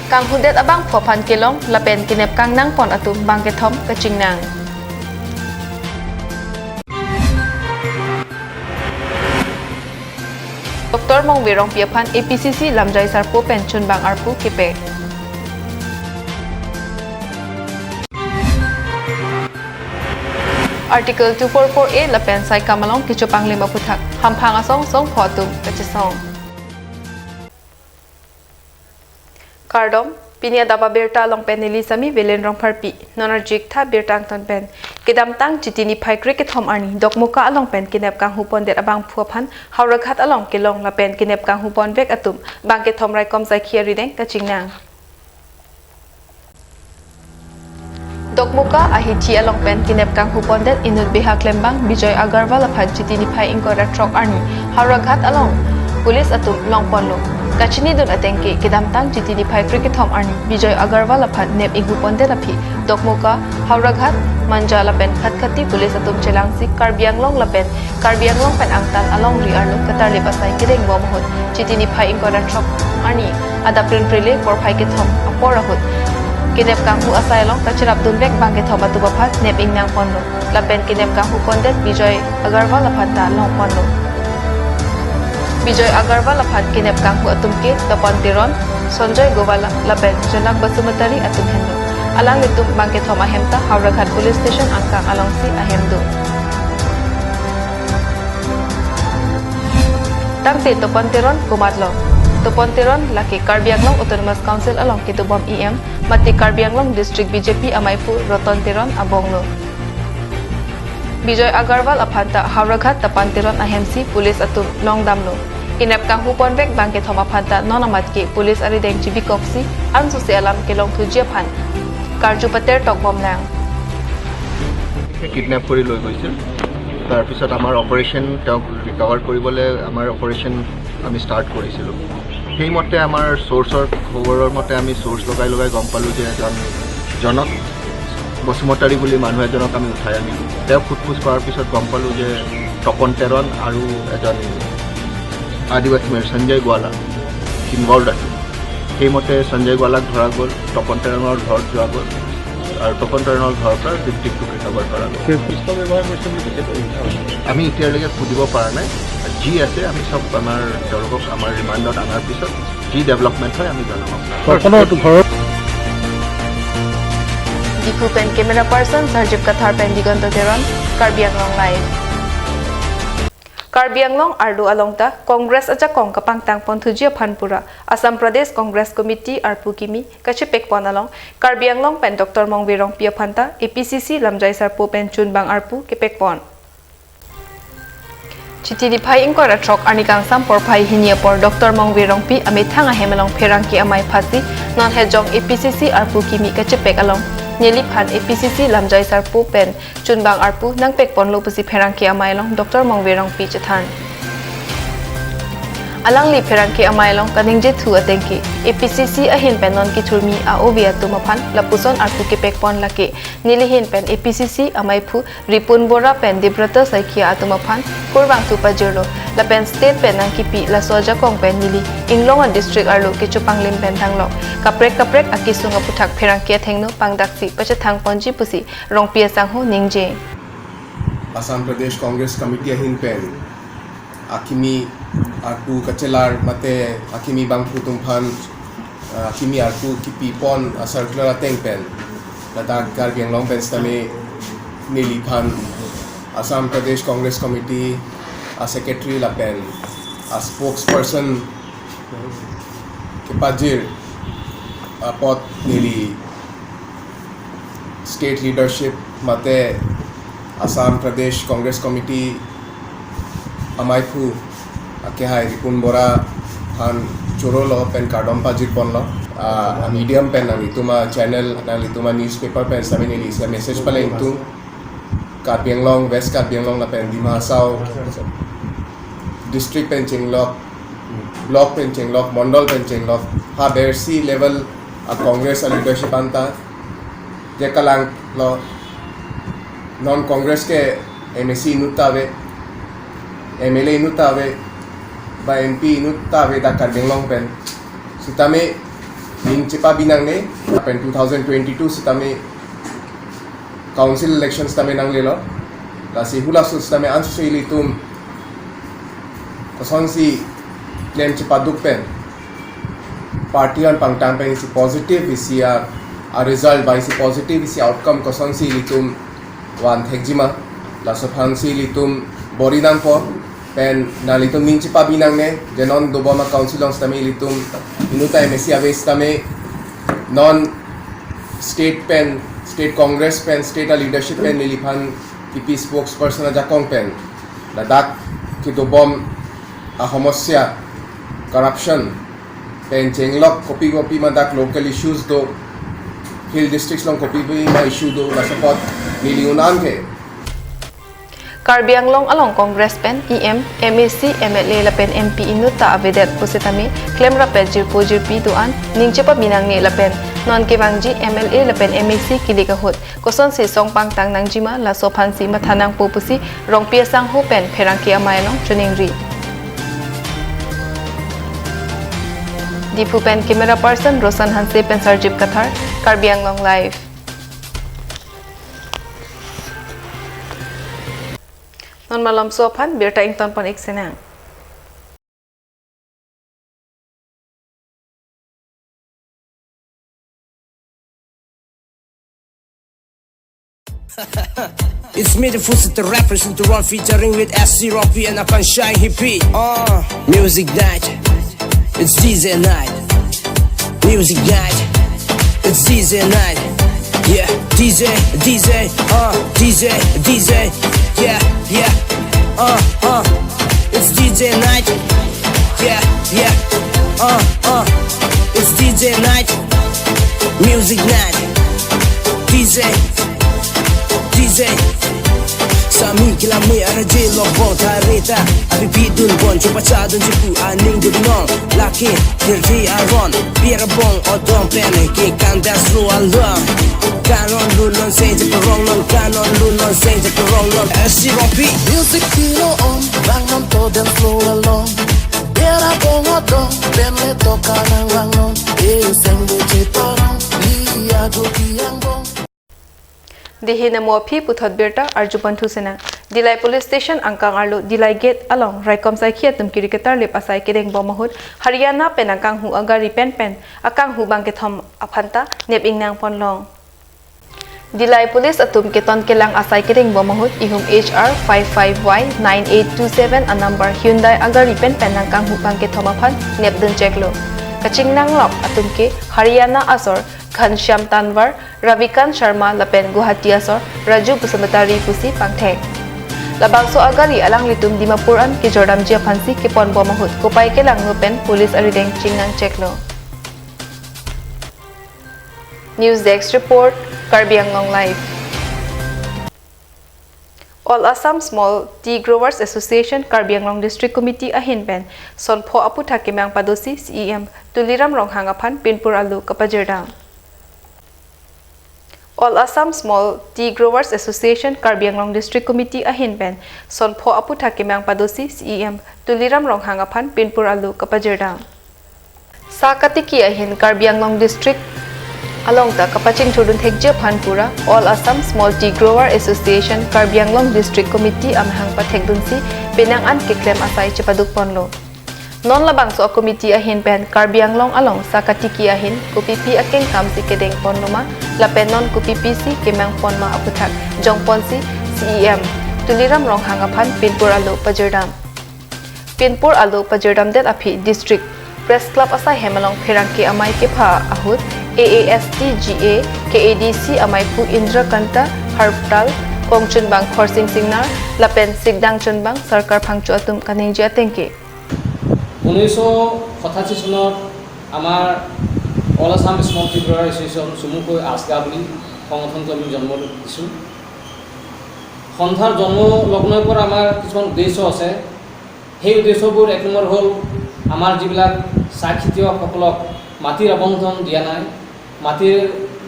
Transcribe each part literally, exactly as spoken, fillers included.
Kanghudet abangphu aphan kelong lapen kenep kangnangpon atum bangkethom kachingnang. Doctor Mongve Rongpi aphan A P C C lamjai sarpo pen chunbang arpu kepek. Article two four four A lapen saikam along kechopanglim aphuthak hamphang asong songpho atum kachesong. Kardom, pini adap abirta along pen neli Sami Velen Rongpharpi, non arjik tha birta angton pen. Kedamtang Chiti niphai krekethom arni, Dokmoka along pen kenep kanghupondet abangphu aphan Howraghat along kelong lapen kenep kanghuponvek atum bangkethom raikom saikhi arideng kachingnang. Dokmoka ahithi along pen kenep kanghupondet inut beha klembang Bijoy Agarwal aphan Chiti niphai ingkoi ra throk arni Howraghat along police atum longponlo. Kachinidun atengke kedamtang Chiti niphai krekethom arni Bijoy Agarwal aphan nep inghupondet aphi Dokmoka, Howraghat, Manja lapen Khatkhati police atum chelangsi Karbi Anglong lapen Karbi Anglong pen angtan alongri arlo katarlip asai kedeng bom ahut Chiti niphai ingkoi ra throk arni adap prinprele porphai kethom apor ahut kenep kanghu asai along kacherapdunvek bangkethom atum aphan nep ingnangponlo lapen kenep kanghupondet Bijoy Agarwal aphan ta longponlo. Bijoy Agarwal aphan kenep kanghu atum ke Tapan Teron, Sanjoy Gowala lapen Janak Basumatary atum henlo. Alanglitum bangkethom ahem ta Howraghat Police Station angkang alongsi ahem do. Tangte Tapan Teron komatlo? Tapan Teron lake Karbi Anglong Autonomous Council along ketubom E M mate Karbi Anglong District B J P amaiphu Roton Teron abonglo. Bijoy Agarwal aphan ta Howraghat Tapan Teron ahemsi police atum longdamlo. Kenep kanghuponvek bangkethom aphan ta non amat ke police arideng chibikoksi ansose alam kelongthuji aphan karju pater tokbomlang. Kidnap কৰি লৈ গৈছিল। তাৰপিছত আমাৰ অপাৰেশ্যন তেওঁক ৰিকভাৰ কৰিবলৈ আমাৰ অপাৰেশ্যন আমি ষ্টাৰ্ট কৰিছিলোঁ। সেইমতে আমাৰ চ'ৰ্চৰ খবৰৰ মতে আমি চ'ৰ্চ লগাই লগাই গম পালোঁ যে এজন জনক বসুমতাৰী বুলি মানুহ এজনক আমি উঠাই আনিলোঁ। তেওঁক সোধ পোছ কৰাৰ পিছত গম পালোঁ যে তপন তেৰণ আৰু এজন আদিবাসী মানে সঞ্জয় গোৱালা ইনভল্ভ আছিল। সেইমতে সঞ্জয় গোৱালাক ধৰা গ'ল, তপন তেৰণৰ ঘৰত যোৱা গ'ল আৰু তপন তেৰণৰ ঘৰৰ পৰা ভিক্টিমটোক ৰিকভাৰ কৰা গ'ল। পিষ্টল ব্যৱহাৰ কৰিছে বুলি কৈছে। আমি এতিয়ালৈকে সুধিব পৰা নাই। যি আছে আমি চব আমাৰ তেওঁলোকক আমাৰ ৰিমাণ্ডত অনাৰ পিছত যি ডেভেলপমেণ্ট হয় আমি জনাম আপোনালোকক। তপনৰ ঘৰৰ Diphu pen camera person Sarjib Kathar pen Diganta Teron, Karbi Anglong Live. Karbi Anglong arlo along ta Congress ajakong kapangtang ponthuji aphan pura Assam Pradesh Congress Committee arpu kimi kachepekpon along Karbi Anglong pen Doctor Mongve Rongpi aphan ta A P C C lamjai sarpo pen chunbang arpu kepekpon. Chiti niphai ingkoi ra throk arni kangsam porphai hini apor Doctor Mongve Rongpi amethang ahem along pherangke amei phasi non hejong A P C C arpu kimi kachepek along neliphan A P C C lamjai sarpo pen chunbang arpu nangpekponlo pusi pherangke amei along Doctor Mongve Rongpi chethan. Alangli pherangke amei along kaningjethu atengke A P C C ahin pen non kithurmi a-ove atum aphan lapuson arpu kepekpon lake nelihin pen A P C C ameiphu Ripun Bora pen Debrata Saikia atum aphan kurvangthu pajirlo. Lapen state pen nangkipi laso ajakong pen neli inglong a-district arlo kechopanglim pen thanglok. Kaprek kaprek akesung aphuthak pherangke athengno pangdaksi pachethangponji pusi Rongpi asangho ningje. Assam Pradesh Congress Committee ahin pen akimi arpu kachelar mate akimi bangphu atum aphan, ah, akimi arpu kipipon a-circular ateng pen ladak Karbi Anglong pen sitame neliphan Assam Pradesh Congress Committee a-secretary lapen a-spokesperson kepajir apot neli state leadership mate Assam Pradesh Congress Committee ameiphu akehai Ripun Bora aphan chorolo pen kardom pajirponlo. Ah, a-medium pen nanglitum a-channel, nanglitum a-newspaper pen sitame neli isi a-message palengtung. Karbi Anglong, West Karbi Anglong lapen Dima Hasao district pen chenglok, block pen chenglok, mondol pen chenglok, ha bersi level a-Congress a-leadership anta je kalanglo, non Congress ke M A C inut ta ave, M L A inut ta ave, ba M P inut ta ave dak Karbi Anglong pen. Sitame ning chepabi nangne, lapen two thousand twenty-two sitame council elections tame nanglelo. Lasi halaso sitame ansi ilitum kosonsi klem chepaduk pen, party an pangtang pen isi positive isi a, a result ba isi positive isi outcome kosonsi ilitum van thekjima, laso aphansi ilitum bor-i nangpo. Pen nanglitum ning chepabi nangne, je non dobom a council along sitame ilitum inutta M A C ave sitame non state pen, state Congress pen, state a leadership pen neliphan kipi spokesperson ajakong pen ladak kedobom a homosya, corruption pen chenglok kopi kopi ma dak local issues do, hill districts along kopi kopi ma issue do, laso apot neli un-an ke. Karbi Anglong along Congress pen E M, M A C, M L A lapen M P inutta avedet pusitame klemrap pen jirpo jirpi do-an ning chepabi nangne lapen non kevangji M L A lapen M A C kilik ahut kosonsi song pangtang nangjima, laso aphansi matha nangpo pusi Rongpi asangho pen pherangke amei along choningri. Diphu pen camera person Roshan Hanse pen Sarjip Kathar, Karbi Anglong Live. Non malomso aphan birta ingtonpon-ik sinang. It's me, the Full Set Rap, presenting the one featuring with S C Rocky and Akan Shine Hippie. Uh, music night. It's D J night. Music night. It's D J night. Yeah, D J, D J, uh, D J, D J. Yeah, yeah. Uh, uh. It's D J night. Yeah, yeah. Uh, uh. It's D J night. Music night. D J, D J. Sami kilame arje lobong thareta. Abipidun bon chupachadun chipu aning dun non. Lake hirdi aron. Biar bong odong pen ke kandas ru along. Kanon lu non se je perong non, kanon lu non se je perong non. S C Rocky. Music pino on, bang non to dance floor along. Biar bong odong pen le to kanang bang non. Eh, seng de je perong, liya do biang bong. Dei he namo aphi puthot birta arjupon thu sinang. Dillai Police Station angkang arlo Dillai Gate along raikom saikhi atum kiri ketarlip asai kedeng bom ahut Haryana pen akanghu agari penpen akanghu bang kethom aphanta nep ingnang ponlong. Dillai Police atum keton kelang asai kedeng bom ahut ihum H R five five Y nine eight two seven a number Hyundai agari penpen akanghu bang kethom aphan nep dun cheklo. Kachingnang lok atum ke Haryana asor Ghanshyam Tanwar, Ravikant Sharma lapen Guwahati asor Raju Basumatary pusi pangthek. Labangso agari alanglitum Dimapur an kejordamji aphansi kepon bom ahut kopai kelanglo pen police arideng chingnang cheklo. News Desk Report, Karbi Anglong Live. All Assam Small Tea Growers Association Karbi Anglong District Committee ahin pen sonpho aputhak kemang padosi C E M Tuliram Ronghang aphan pinpur alo kapajirdam. All Assam Small Tea Growers Association Karbi Anglong District Committee ahin pen sonpho aputhak kemang padosi C E M Tuliram Ronghang aphan pinpur alo kapajirdam. Sa katiki ahin Karbi Anglong District along ta kapachingthurdun thekji aphan pura All Assam Small Tea Grower Association Karbi Anglong District Committee amahang pathekdunsi penang an keklem asai chepaduk ponlo. Non labangso a-committee ahin pen Karbi Anglong along sa katiki ahin kopipi akengkam si kedeng ponloma lapen non kopipi si kemang ponma aputhak jongponsi C E M Tuliram Ronghang aphan pinpur alo pajirdam. Pinpur alo pajirdamdet aphi District Press Club asaihem along pherangke amei kepha ahut A A S T G A K A D C ameiphu Indra Kanta Harptal, kongchunbang Khorsing Singnar lapen sikdang chunbang Sarkar Phangcho atum kaningje atengke. উনৈছশ সাতাশী চনত আমাৰ অল Assam small tea গ্ৰৱাৰ এছ'চিয়েশ্যন চমুকৈ আছগা বুলি সংগঠনটো আমি জন্ম দিছোঁ। সন্থাৰ জন্ম লগ্নৰ পৰা আমাৰ কিছুমান উদ্দেশ্য আছে। সেই উদ্দেশ্যবোৰ এক নম্বৰ হ'ল আমাৰ যিবিলাক চাহ খেতিয়কসকলক মাটিৰ আবণ্টন দিয়া নাই, মাটিৰ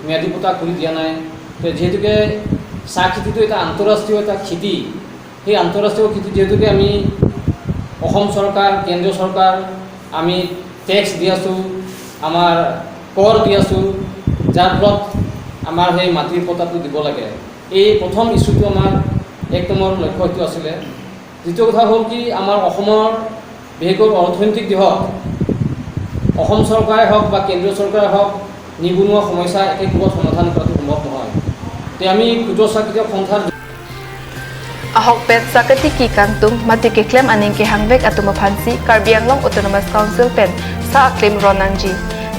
ম্যাদী পট্টা কৰি দিয়া নাই। তো যিহেতুকে চাহ খেতিটো এটা আন্তঃৰাষ্ট্ৰীয় এটা খেতি, সেই আন্তঃৰাষ্ট্ৰীয় খেতি যিহেতুকে আমি অসম চৰকাৰ, কেন্দ্ৰীয় চৰকাৰ, আমি টেক্স দি আছোঁ, আমাৰ কৰ দি আছো, যাৰ ফলত আমাৰ সেই মাটিৰ পট্টাটো দিব লাগে। এই প্ৰথম ইছ্যুটো আমাৰ এক নম্বৰ লক্ষ্য এইটো আছিলে। দ্বিতীয় কথা হ'ল কি, আমাৰ অসমৰ বিশেষকৈ অৰ্থনৈতিক দিশত অসম চৰকাৰে হওক বা কেন্দ্ৰীয় চৰকাৰে হওক, নিবনুৱা সমস্যা একে কোবত সমাধান কৰাটো সম্ভৱ নহয়। তে আমি ক্ষুদ্ৰ চাহ কৃষক সন্থাৰ Ahok pen sakati ki kangtung mati keklem aning kehangvek atum aphansi Karbi Anglong Autonomous Council pen sa aklim ron nangji.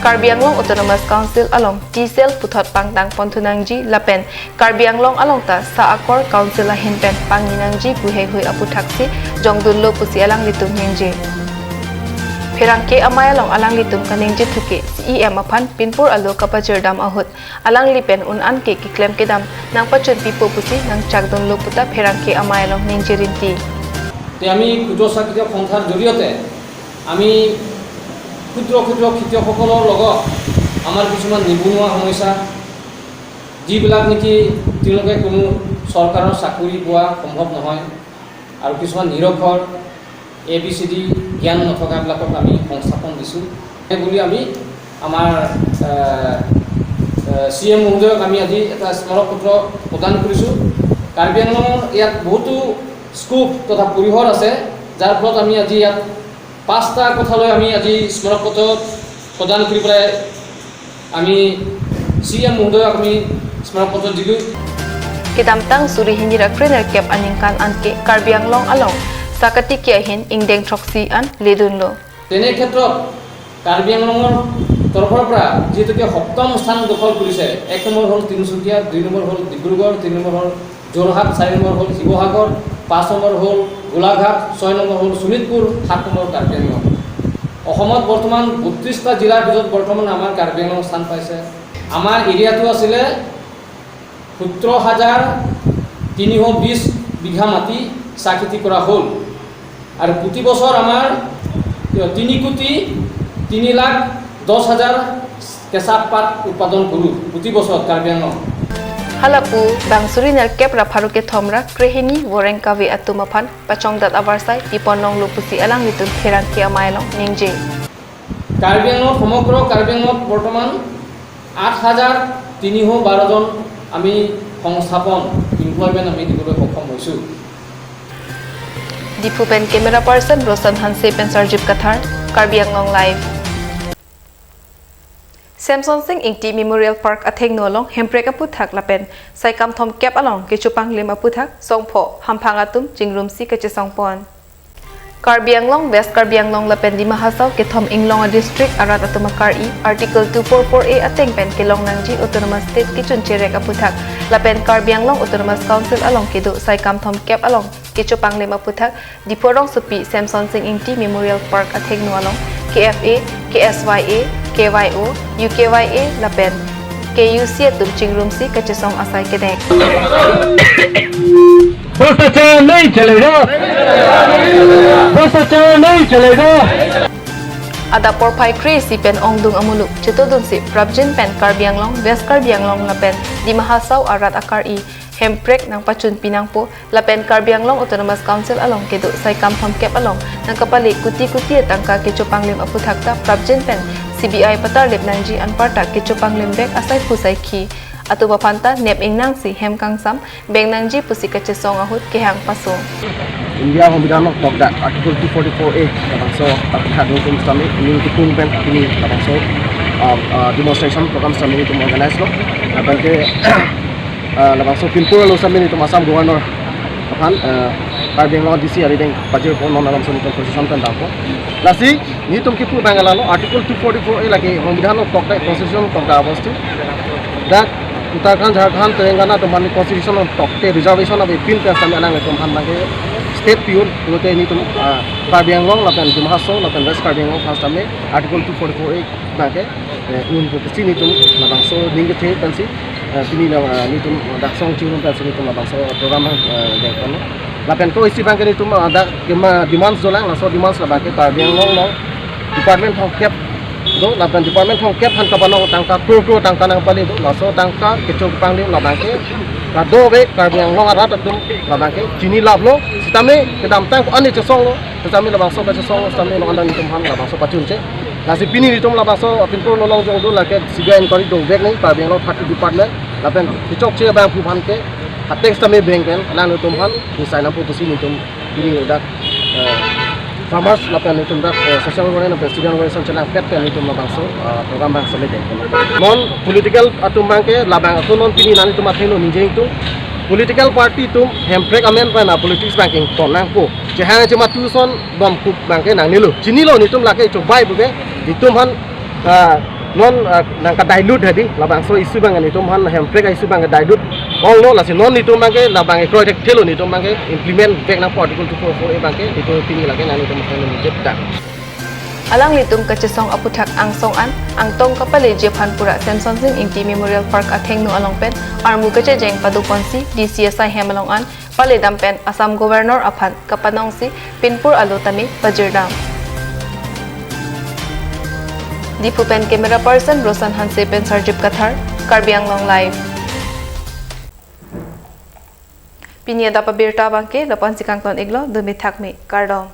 Karbi Anglong Autonomous Council along T-cell puthot pangtang ponthu nangji lapen Karbi Anglong along ta sa akor council ahin pen pangni nangji pu heihui aputhaksi jongdunlo pusi alanglitum ningje. Pherangke amei along alanglitum kaningje thuke C E M aphan pinpur alo kapajirdam ahut alangli pen un-an ke keklem kedam nangpachun pipo pusi nangchakdunlo puta pherangke amei along ningje rinti. তে আমি ক্ষুদ্ৰ চাহ কৃষক সন্থাৰ জৰিয়তে আমি ক্ষুদ্ৰ ক্ষুদ্ৰ খেতিয়কসকলৰ লগত আমাৰ কিছুমান নিবনুৱা সমস্যা, যিবিলাক নেকি তেওঁলোকে কোনো চৰকাৰৰ চাকৰি পোৱা সম্ভৱ নহয় আৰু কিছুমান নিৰক্ষৰ, এ বি চি ডি জ্ঞান নথকাবিলাকক আমি সংস্থাপন দিছোঁ। সেই বুলি আমি আমাৰ চি এম মহোদয়ক আমি আজি এটা স্মাৰক পত্ৰ প্ৰদান কৰিছোঁ। কাৰ্বি আংলঙৰ ইয়াত বহুতো স্কোপ তথা পৰিসৰ আছে, যাৰ ফলত আমি আজি ইয়াত পাঁচটা কথালৈ আমি আজি স্মাৰক পত্ৰ প্ৰদান কৰি পেলাই আমি চি এম মহোদয়ক আমি স্মাৰক পত্ৰ দিলোঁ। Kedamtang suri hini ra krenerkep aningkan anke Karbi Anglong along sakati ki ahin ingdeng throksi an ledunlo. তেনে ক্ষেত্ৰত কাৰ্বি আংলঙৰ তৰফৰ পৰা যিহেতুকে সপ্তম স্থান দখল কৰিছে, এক নম্বৰ হ'ল তিনিচুকীয়া, দুই নম্বৰ হ'ল ডিব্ৰুগড়, তিনি নম্বৰ হ'ল যোৰহাট, চাৰি নম্বৰ হ'ল শিৱসাগৰ, পাঁচ নম্বৰ হ'ল গোলাঘাট, ছয় নম্বৰ হ'ল শোণিতপুৰ, সাত নম্বৰ কাৰ্বি আংলং। অসমত বৰ্তমান বত্ৰিশটা জিলাৰ ভিতৰত বৰ্তমান আমাৰ কাৰ্বি আংলং স্থান পাইছে। আমাৰ এৰিয়াটো আছিলে সোতৰ হাজাৰ তিনিশ বিশ বিঘা মাটি চাহ খেতি কৰা হ'ল আৰু প্ৰতি বছৰ আমাৰ তিনি কোটি তিনি লাখ দহ হাজাৰ কেঁচা পাত উৎপাদন কৰোঁ প্ৰতি বছৰত কাৰ্বি Anglong. Halapu bang suri nerkep ra pharo kethom ra krehini voreng kave atum aphan pachongdat avarsai pipon longlo pusi alanglitum pherangke amei along ningje. Karbi আংলং, সমগ্ৰ কাৰ্বি আংলঙত বৰ্তমান আঠ হাজাৰ তিনিশ বাৰজন আমি সংস্থাপন, এমপ্লয়মেণ্ট আমি দিবলৈ সক্ষম হৈছোঁ। Diphu pen camera person Roshan Hanse pen Sarjip Kathar, Karbi Anglong Live. Semson Sing Ingti Memorial Park athengno along Hemprek aphuthak lapen Saikam thomkep along kechopanglim aphuthak songpho hamphang atum chingrumsi kachesongpon. Karbi Anglong, West Karbi Anglong lapen Dima Hasao kethom inglong a-district arat atum akar-i Article two four four A ateng pen kelong nangji Autonomous State kechun cherek aphuthak lapen Karbi Anglong Autonomous Council along kedo Saikam thomkep along kechopanglim aphuthak Diphu rongsopi Semson Sing Ingti Memorial Park athengno along K F A, K S Y A, K Y O, U K Y A lapen K U C atum chingrumsi kachesong asai kedek. भ्रष्टाचार नहीं चलेगा, भ्रष्टाचार नहीं चलेगा। Adap porphai kre-isi pen ongdung amuluk chetodunsi prapjin pen Karbi Anglong, West Karbi Anglong lapen Dima Hasao arat akar-i Hemprek nangpachunpi nangpo lapen Karbi Anglong Autonomous Council along kedo Saikam thomkep along nangkapale kuti kuti atangka kechopanglim aphuthak ta prapjin pen C B I patarlip nangji anparta kechopanglim bek asai phu saikhi atum aphan ta nep ingnangsi hem kangsam beng nangji pusi kachesong ahut kehang paso. India Hombidanok tokda Article two forty-four A labangso aphuthak nelitum sitame ning kipung pen pini labangso, ah, ah, demonstration program sitame nelitum organize lo. Lapen ke, ah, labangso pinpur alo sitame nelitum Assam Governor aphan, ah, Karbi Anglong D C arideng pajirpon non alam sitame nelitum position pen dampo. Lasi nelitum kipu abang ke lalo Article two forty-four A lake Hombidanok tokda, Constitution tokda abostu. Dak Uttarakhand, Jharkhand, Telangana atum aphan Constitution tokte reservation ave pin pen sitame alanglitum aphan abang ke state pi-un, pulote nelitum, ah, Karbi Anglong lapen Dima Hasao lapen West Karbi Anglong aphan sitame Article two forty-four A abang ke, eh, un pusi nelitum labangso ning kethe pensi, eh, pini la, eh, nelitum dak song chingrum pensi nelitum labangso program, eh, dengponlo. Lapen ko isi abang ke nelitum, ah, dak kema demands dolang, laso demands labang ke Karbi Anglong along department thomkep do, lapen department thomkep aphan kapanong tangka crore crore tangka nangpale do, laso tangka kechopanglim labang ke kadokave Karbi Anglong arat atum labang ke chini laplo, sitame kedamtang ko-an chesonglo, sitame labangso kachesong sitame non-an nelitum aphan labangso pachunche. Lasi pini nelitum labangso apin pur lolong jong do lake C B I inquiry dovek nangji Karbi Anglong thirty department. Lapen kechokche abangphu aphan ke ha tax tame bank pen alanglitum aphan nisai nangpo pusi nelitum pini dak, eh, farmers lapen nelitum dak, eh, social organization lapen student organization chelangpet pen nelitum labangso, eh, program abang sele deng. Non political atum abangke labang ako non pini nangtum athengno ningje ingtung. Political party atum Hemprek amen pen a politics abangke ington nangpo. Chehang chematu ason bomkup abangke nangnelo. Chinilo nelitum lake chobai puke nelitum aphan, ah, non, ah, nangka dilute hadi labangso issue abang nelitum aphan Hemprek issue abang dilute onglo, lasi non nelitum abangke labang ekroi thekthelo nelitum abangke implement vek nangpo Article two four four A abangke nelitum pini lake nanglitum aphan ningje dang. Alanglitum kachesong aputhak angsong an angtong kapaleji aphan pura Semsonsing Ingti Memorial Park athengno along pen armu kachejeng padoponsi D C S I hem along an paledam pen Assam Governor aphan kapanongsi pinpur alo tame pajirdam. Diphu pen camera person Roshan Hanse pen Sarjip Kathar, Karbi Anglong Live. Pini adap abirta abangke lapu-ansi kangton iklo, dumi thakme, kardom.